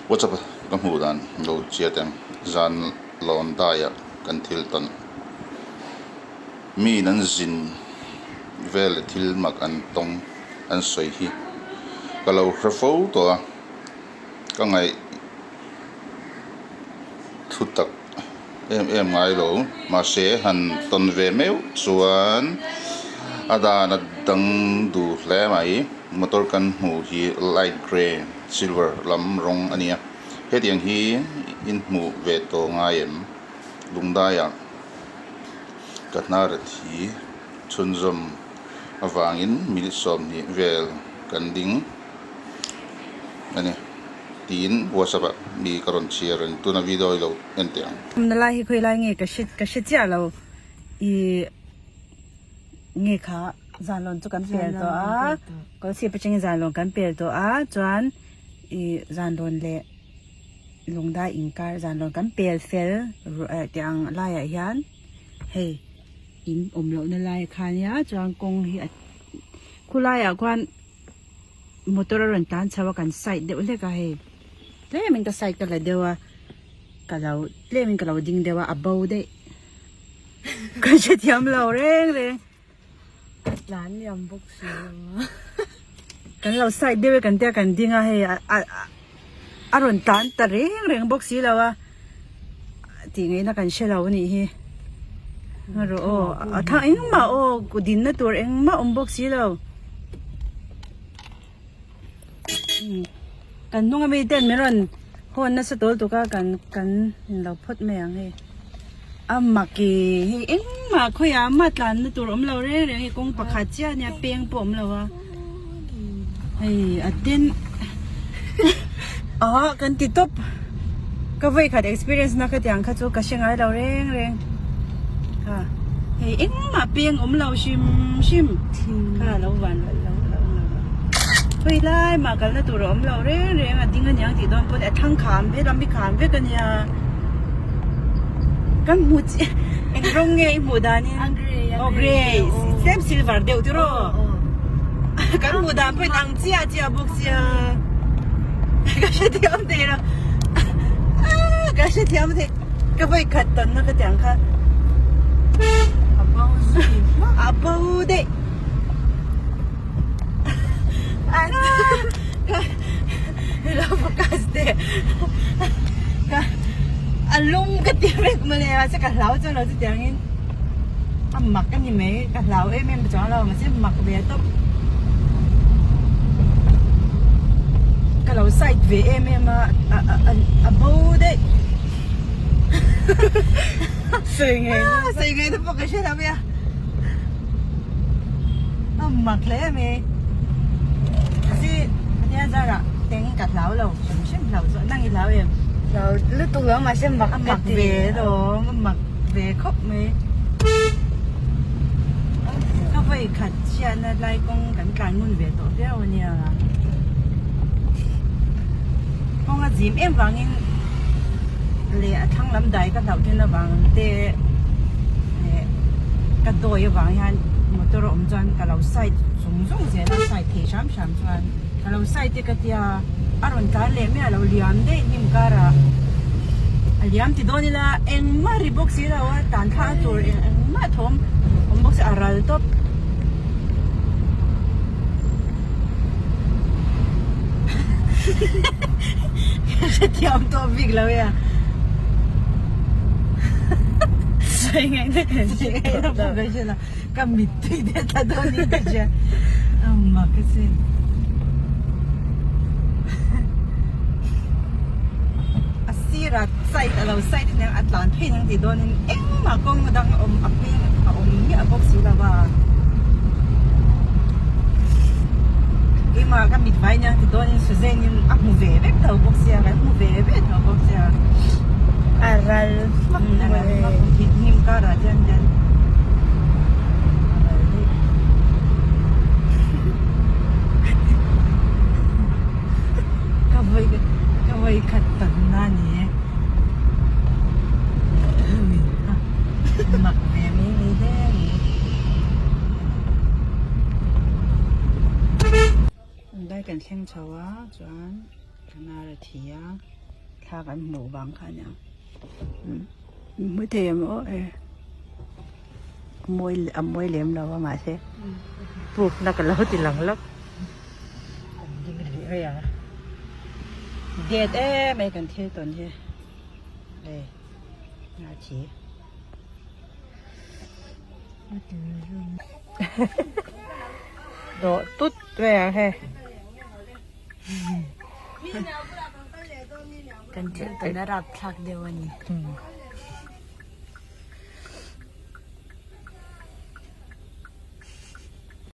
WhatsApp a ka hmuh dan lo chiat em zan lawn daiah kan thil tawn mi in an zin vel leh thil mak an tawng an sawi hi ka lo hre fo tawh a ka ngaih thu tak em em ngai lo mahse han tawn ve meuh chuan a dan a dang duh hle mai motor kan hmuh hi light grey silver lam rawng a ni a hetiang hi in hmuh ve tawh ngai em lungdaiah ka hnar a thi chhunzawm avangin minute 20 vel kan ding a ni. Tiin WhatsApp ah mi ka rawn chhiar a ni. Tuna video i lo en teh ang. Awmna lai hi khawi lai nge ka hre ka hre chiah lo i nge kha zanlawn chu kan pel tawh a kawlsip atangin zanlawn kan pel tawh a chuan i zanlawn leh lungdai inkar zanlawn kan pel fel tih ang laiah hian hei in awm lohna lai kha ania chuan kawng hi a khulaiah khuan. Motor a rawn tlan chho a kan side deuh hlek a hei tlemin ka side ka la deuh a ka lo tlemin ka lo ding deuh a a bo daih ka hrethiam lo reng reng a tlan liam bawk si lo a kan lo side deuh e kan tia kan ding a hei a a a rawn tlan ta reng reng bawk si lo a tih ngaihna kan hre lo a nih hi rawh aw a thang engmah aw dinna tur engmah awm bawk si lo. Kan hnung ami ten min rawn hawn nasa tawl tuk a kan kan inlo phawt mai ang hei a mak i hei engmah khawiah mah tlanna tur awm lo reng reng hei kawng pakhat chiah ania peng pawh awm lo a hei a den ah kan ti tawp ka vawikhat experience na khatiang kha chu ka hre ngai lo reng reng kha hei engmah peng awm lo hrim hrim kha lo van lo lo lo lo hawi lai mah kalna tur a awm lo reng reng a ding aniang tih dawn pawn a thlang kham helam hi kham vek ania kan hmu chiah eng rawng nge i hmuh danin a grey aw grey tlem silver deuh tiraw kan hmuh dan pawhin ang chiah chiah bawk sia ka hrethiam thei lo ka hrethiam thei ka vawi khat tawnna ka tiang kha a bo zui hmak a bo daih ka lo focus teh ka a lum ka ti vek mawle mahse ka hlau chuan lo chutiangin a mak a ni mai ka hlau em em chuang lo mahse mak ve tawp ka lo side ve em em a a bo daih sawi ngei sawi ngei te pawh ka hre lo mai a a mak hle mai mahse pathian zarah teng ka hlau lo hrim hrim hlau chu nang i hlau em hlau lutuk lo mahse mak ka ti a mak ve alawm a mak ve khawp mai ka vawi khat chhiatna lai kawng kan tlan ngun ve tawh viau ania kawng a zim em vangin leh a thlang lam dai ka hlauh thin avang te leh ka dawi avang hian motor a awm chuan ka lo side zung zung zel a side thei hram hram chuan ka lo side te ka tia a rawn tlan leh miah lo liam daih hnim karah a liam ti dawn ila engmah ri bawk si lo a tan thla tur engmah thawm awm bawk si a ral tawp. Ka hrethiam tawh bik lo e a. Sawi ngaihna kan hre tawh lo. Ka hre lo. Ka mittui te tla dawn in ka hria. Amma ka sin. A sirah side a lo side aniang a tlan phei nang tih dawnin engmah kawng dang a awm a peng a awm miah bawk si lo va. Keimah ka mit vai aniang tih dawnin Suzanne in a hmu ve vek tho bawk sia kan hmu ve ve tho bawk sia. A ral hmak a ral hmak hnim karah hian hian a ral daih. Ka vawi ka vawi khat tak na ni e. Mak ve mai mai hle a ni. Lai kan thleng chho a chuan ka nar a thi a. Thla kan hmuh vang kha aniang. Hmu thei em aw e. Mawi a mawi lem lo a mahse proof na ka lo ti lang lawk. Kan ding rih rei ang a. Det em mai kan thil tawn hi. Hei a thi. Dawh tut mai ang hei. Kan thil tawn a rap thlak deuh a ni.